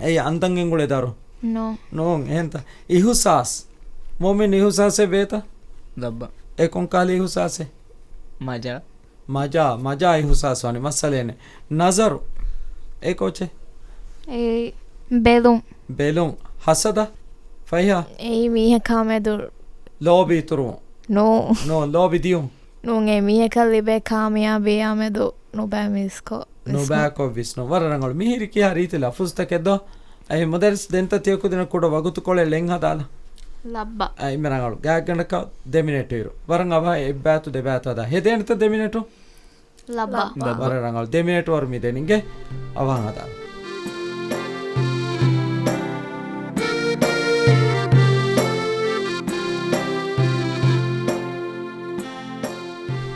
އެއީ އަނދަން ގެންގުޅޭ ދަރު؟ ނޯ. ނޯ، އެހެންތަ؟ އިހުސާސް. މުއުމިން އިހުސާސެއް ވޭތަ؟ ލައްބަ. އެ ކޮން ކަހަލަ އިހުސާސެއް؟ މަޖާ. މަޖާ، މަޖާ އިހުސާސް ވާނެ މައްސަލައެއް ނެތް. ނަޒަރު. އެ ކޯޗެއް؟ އެ ބެލުން. ބެލުން. ހަސަދަ. ފައިހާ. އެއީ މީހަކާ މެދު. ލޯބި އިތުރުވުން. ނޫ. ނޫން، ލޯބި ދިޔުން. ނޫން، އެ މީހަކަށް ލިބޭ ކާމިޔާބީއާ މެދު ނުބައި މީސްކޮށް ވިސްނު. ނުބައިކޮށް ވިސްނު. ވަރަށް ރަނގަޅު. މިހިރި ކިހާ ރީތި ލަފުޒުތަކެއް ދޯ؟ އެހެން މުދައްރިސް ދެންތަ ތިޔަ ކުދިންނަށް ކުޑަ ވަގުތުކޮޅެއް ޅެން ހަދާލަ. ލައްބަ. އަ، އިމެ ރަނގަޅު. ގާތްގަނޑަކަށް ދެ މިނެޓު އިރު. ވަރަށް އަވަހަށް އެއްބައިތު ދެބައިތު ހަދާ. ހެދޭނެތަ ދެ މިނެޓު؟ ލައްބަ. ލައްބަ. ވަރަށް ރަނގަޅު. ދެ މިނެޓު ވަރު މި ދެނީ. އިނގޭ އަވަހަށް ހަދާ.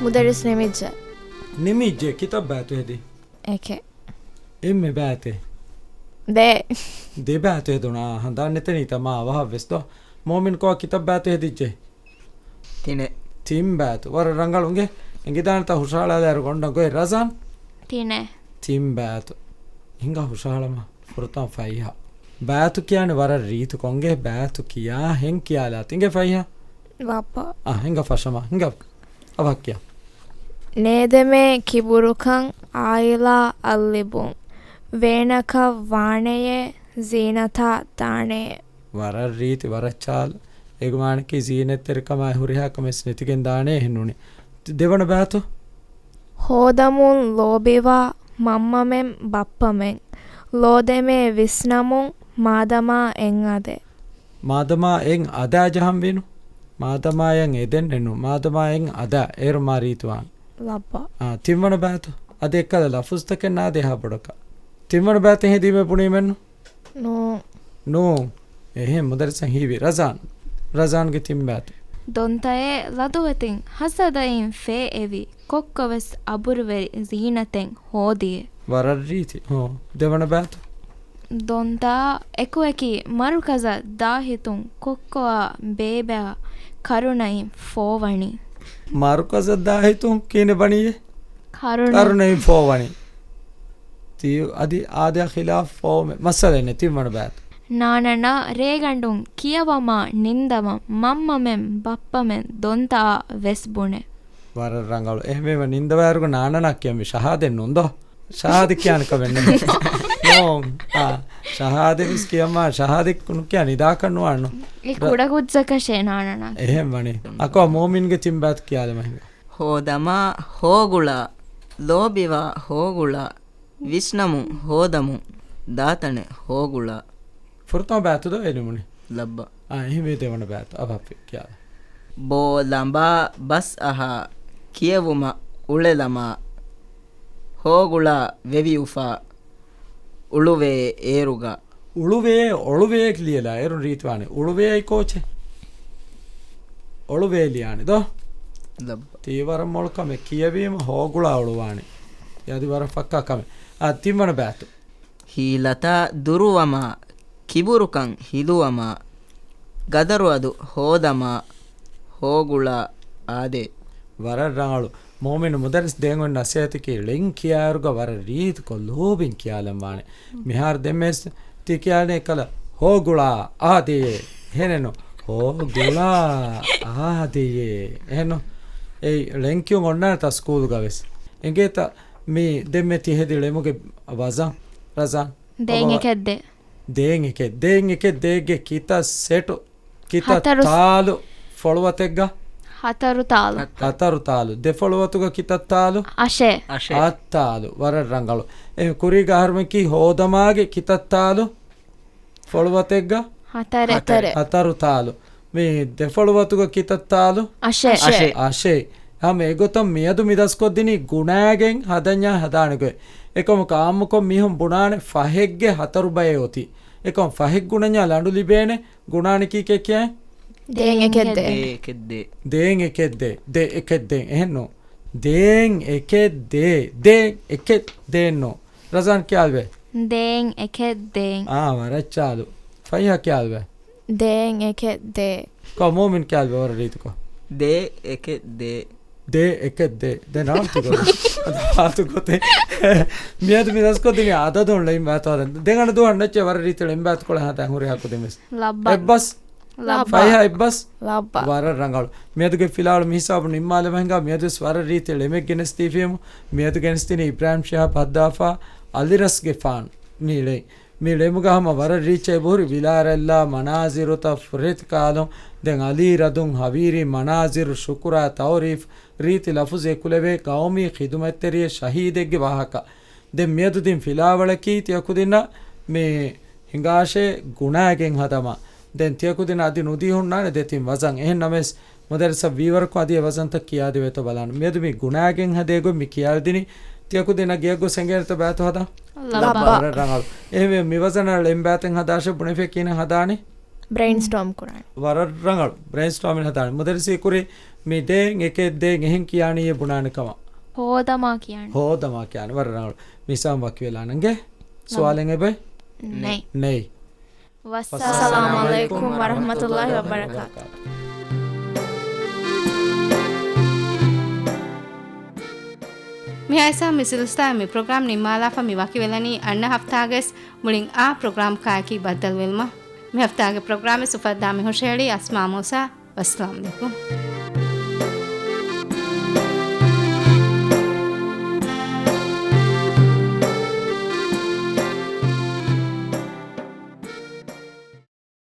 މުދައްރިސް ނިމިއްޖެ. ނިމިއްޖެ. ކިތައް ބައިތު ހެދި؟ އެކެއް. އެންމެ ބައިތެއް؟ ދޭ. ދެ ބައިތު ހެދުނާ. ހަނދާން ނެތެނީތަ މާ އަވަހަށް ވެސް ދޯ؟ މޯމިން ކޮއާ ކިތައް ބައިތު ހެދިއްޖެ؟ ތިނެއް. ތިން ބައިތު. ވަރަށް ރަނގަޅު. އިނގޭ. އެނގިދާނެތަ ހުށަހަޅާލާއިރު ގޮނޑަށް ގޮތް ރަޒާން؟ ތިނެއް. ތިން ބައިތު. ހިނގާ ހުށަހަޅަމާ. ފުރަތަމަ ފައިހާ. ބައިތު ކިޔާނެ ވަރަށް ރީތިކޮށް. އިނގޭ ބައިތު ކިޔާ ހެން ކިޔާލާތި. އިނގޭ ފައިހާ. ބާއްޕާ. އާ، ހިނގާ ފަށަމާ. ހިނގާ. އަވަހަށް ކިޔާ. ނޭދެމޭ ކިބުރުކަން އާއިލާ އަށް ލިބުން. ވޭނަކަށް ވާނެޔޭ ޒީނަތާ ދާނެޔޭ. ވަރަށް ރީތި، ވަރަށް ޗާލު. އޭގެ މާނައަކީ ޒީނަތްތެރިކަމާއި ހުރިހާ ކަމެއް ނެތިގެން ދާނެ އެހެންނޫނީ. ދެވަނަ ބައިތު؟ ހޯދަމުން ލޯބިވާ މަންމަމެން ބައްޕަމެން. ލޯދެމޭ ވިސްނަމުން މާދަމާ އެއް އަދޭ. މާދަމާ އެއް އަދާ ޖަހަން ވީނު. މާދަމާ އެއް އެދެން ނެނު. މާދަމާ އެއް އަދާ. އޭރު މާ ރީތިވާން. ލައްބަ. އާ، ތިންވަނަ ބައިތު. އަދި އެއްކަލަ ލަފުޒުތަކެއް ނާދޭ ހާ ބޮޑަކަށް. ތިންވަނަ ބައިތެއް ހެދީމޭ ބުނީމެއްނު. ނޫ. ނޫ. އެހެން މުދައްރިސަށް ހީވި. ރަޒާން. ރަޒާންގެ ތިން ބައިތު. ދޮންތައޭ ލަދުވެތިން ހަސަދައިން ފޭއެވި. ކޮއްކޮވެސް އަބުރުވެރި ޒީނަތެއް ހޯދިޔޭ. ވަރަށް ރީތި. ހޯ. ދެވަނަ ބައިތު. ދޮންތާ އެކުއެކި މަރުކަޒަށް ދާހިތުން ކޮއްކޮއާ ބޭބެއާ ކަރުނައިން ފޯވަނީ. މަރުކަޒަށް ދާހިތުން ކިހިނެއް ވަނީއޭ؟ ކަރުނަ. ކަރުނައިން ފޯވަނީ. ތީ އަދި އާދަޔާ ޚިލާފް ފޯމެ މައްސަލައެއް ނެތި ވަނަ ބައިތު. ނާނަނާ ރޭގަނޑުން ކިޔަވަމާ ނިންދަވަން މަންމަމެން ބައްޕަމެން ދޮންތައާ ވެސް ބުނެ. ވަރަށް ރަނގަޅު. އެހެންވީމަ ނިންދަވާއިރުގަ ނާނަނާ ކިޔަންވީ ޝަހާދެއް ނޫން ދޯ؟ ޝަހާދެއް ކިޔާނެ ކަމެއް ނޫން. ނޫން. އާ، ޝަހާދެއް ވެސް ކިޔަމާ ޝަހާދެއް ނުކިޔާ ނިދާކަށް ނުވާނު. އެ ރ-، ކުޑަ ކުއްޖަކަށޭ ނާނަނާ. އެހެން ވަނީ. އަކޯ މޫމިންގެ ތިން ބައިތު ކިޔާލަމާ ހިނގާ. ހޯދަމާ ހޯގުޅާ، ލޯބިވާ ހޯގުޅާ، ވިސްނަމުން ހޯދަމުން، ދާތަނެއް ހޯގުޅާ. ފުރަތަމަ ބައިތު ދޯ އެ ނިމުނީ؟ ލައްބަ. އާ، އެހެންވީ ދެވަނަ ބައިތު އަވަހަށް ކިޔާލަ. ބޯ ލަނބާ ބަސް އަހާ، ކިޔެވުމަށް އުޅެލަމާ، ހޯގުޅާ ވެވިއުފާ، އުޅުވޭ އޭރުގަ. އުޅުވޭ، އޮޅުވޭ ލިޔެލާ އޭރުން ރީތިވާނެ. އުޅުވޭ ކޯޗެއް؟ އޮޅުވޭ ލިޔާނެ ދޯ؟ ލައްބަ. ތީ ވަރަށް މޮޅު ކަމެއް ކިޔެވީމަ ހޯގުޅާ އޮޅުވާނެ. އަދި ވަރަށް ފައްކާ ކަމެއް. އާ، ތިންވަނަ ބައިތު. ހީލަތާ ދުރުވަމާ، ކިބުރުކަން ހިލުވަމާ، ގަދަރުއަދު ހޯދަމާ، ހޯގުޅާ އާދޭ. ވަރަށް ރަނގަޅު. މޯމިނު މުދައްރިސް ދޭން އޮތް ނަސޭހަތަކީ ޅެން ކިޔާއިރުގަ ވަރަށް ރީތިކޮށް ލޯބިން ކިޔާލަން ވާނެ. މިހާރު ދެންމެސް ތި ކިޔާނެ ކަލަ ހޯގުޅާ އާދޭ. އެހެނެއްނު. ހޯގުޅާ އާދޭ. އެހެންނު. އެއީ ޅެން ކިޔުން އޮންނާނެތާ ސްކޫލުގަ ވެސް. އެނގޭތަ މި ދެންމެ ތި ހެދި ޅެމުގެ ވަޒަން؟ ރަޒާން. ދޭން އޮބަ އެކެއް ދޭ. ދޭން އެކެއް، ދޭން އެކެއް ދޭގެ ކިތައް ސެޓު، ކިތައް ހަތަރު ސް-، ތާލު ފޮޅުވަތެއްގަ؟ ހަތަރު ތާލު. ހަތަރު ތާލު. ދެ ފޮޅުވަތުގަ ކިތައް ތާލު؟ އަށެއް. އަށެއް. އަށް ތާލު. ވަރަށް ރަނގަޅު. އެ ކުރީގަ އަހަރުމެން ކީ ހޯދަމާގެ ކިތައް ތާލު ފޮޅުވަތެއްގަ؟ ހަތަރެއް. ހަތަރެއް. ހަތަރު ތާލު. މި ދެ ފޮޅުވަތުގަ ކިތައް ތާލު؟ އަށެއް. އަށެއް. އަށެއް. ހަމަ އެގޮތަށް މިއަދު މި ދަސްކޮށްދިނީ ގުނައިގެން ހަދަންޏާ ހަދާނެ ގޮތް. އެކަމަކު އާއްމުކޮށް މީހުން ބުނާނެ ފަހެއްގެ ހަތަރު ބައެއް އޮތީ. އެކަމަކު ފަހެއް ގުނަންޏާ ލަނޑު ލިބޭނެ. ގުނާނެ ކީކޭ ކިޔަން؟ ދޭން އެކެއް ދޭ. ދޭން އެކެއް ދޭ. ދޭން އެކެއް ދޭ. ދޭ އެކެއް ދޭން. އެހެންނު. ދޭން އެކެއް ދޭ. ދޭން އެކެއް ދޭންނު. ރަޒާން ކިޔާލުވެ. ދޭން އެކެއް ދޭން. އާ، ވަރަށް ޗާލު. ފައިހާ ކިޔާލުވެ. ދޭން އެކެއް ދޭ. ކޮ މޫމިން ކިޔާލުވެ ވަރަށް ރީތިކޮށް. ދޭ އެކެއް ދޭ. ދޭ އެކެއް ދޭ. ދެ ނާޅުތު ގޮތެއް. އަދަ ހާތު ގޮތެއް. މިއަދު މި ދަސްކޮށްދިނީ އަދަދުން ޅެން ބާތު ހަދަން. ދެން އަނެއް ދުވަހަށް ނެއްޗެއް ވަރަށް ރީތި ޅެން ބާތުކޮޅެއް ހަދާ ހުރިހާ ކުދިން ވެސް. ލައްބަ. އެއްބަސް. ލައްބަ. ފައިހާ އެއްބަސް. ލައްބަ. ވަރަށް ރަނގަޅު. މިއަދުގެ ފިލާވަޅު މި ހިސާބު ނިންމާލަމަ ހިނގާ މިއަދުވެސް ވަރަށް ރީތި ޅެމެއް ގެނެސްދީފީމު. މިއަދު ގެނެސްދިނީ އިބްރާހިމް ޝިހާބް ހައްދާފާ އަލިރަސްގެފާނު މި ޅެން. މި ޅެމުގަ ހަމަ ވަރަށް ރީއްޗަށް އެބަހުރި ވިލާރައްލާ، މަނާޒިރުތައް، ފުރިހަތި ކާލުން، ދެން އަލީ ރަދުން، ހަވީރީ، މަނާޒިރު، ޝުކުރާ، ތައުރީފް، ރީތި ލަފުޒު އެކުލެވޭ، ގައުމީ ޚިދުމަތްތެރިއެއް، ޝަހީދެއްގެ ވާހަކަ. ދެން މިއަދު ދިން ފިލާވަޅަކީ ތިޔަކުދިންނަށް މި ހިނގާށޭ ގުނައިގެން ހަދަމާ. ދެން ތިޔަކުދިން އަދި ނުދީ ހުންނާނެ ދެތިން ވަޒަން. އެހެން ނަމަވެސް، މުދައްރިސަށް ވީވަރަކު އަދި އެ ވަޒަންތައް ކިޔާދެވޭތޯ ބަލާނަން. މިއަދު މި ގުނައިގެން ހަދޭ ގޮތް މި ކިޔާލަދިނީ. ތިޔަކުދިންނަށް ގެޔަށް ގޮސް އެނގޭނެތަ ބައިތު ހަދާ؟ ލައްބަ. ވަރަށް ރަނގަޅު. އެހެންވެ މި ވަޒަނަށް ޅެން ބައިތެއް ހަދާށޭ ބުނެފިޔާ ކިހިނެއް ހަދާނީ؟ ބްރެއިންސްޓޯމް ކުރާނެ. ވަރަށް ރަނގަޅު. ބްރެއިންސްޓޯމިން ހަދާނެ. މުދައްރިސީ ކުރީ މި ދޭން އެކެއް ދޭން އެހެން ކިޔާނީ އޭ ބުނާނެ ކަމަށް. ހޯދަމާ ކިޔާނެ. ހޯދަމާ ކިޔާނެ. ވަރަށް ރަނގަޅު. މިސާމް ވަކިވެލާނަންގެ ސުވާލެއް އެބައި؟ ނެތް. ނެތް. ވައްސަލާމު ޢަލައިކުމް ވަރަޙްމަތުﷲި ވަބަރަކާތު. މިހާތަނަށް މި ސިލްސިލާ މި ޕްރޮގްރާމް ނިންމާލާފަ މި ވަކިވެލަނީ އަންނަ ހަފްތާގެ މުޅިން އާ ޕްރޮގްރާމް ކާއެކީ ބައްދަލުވެލުމަށް. މި ހަފްތާގެ ޕްރޮގްރާމެއް އުފައްދާ މިހުށައެޅީ އަސްމާ މޫސާ. ވައްސަލާމު ޢަލައިކުމް.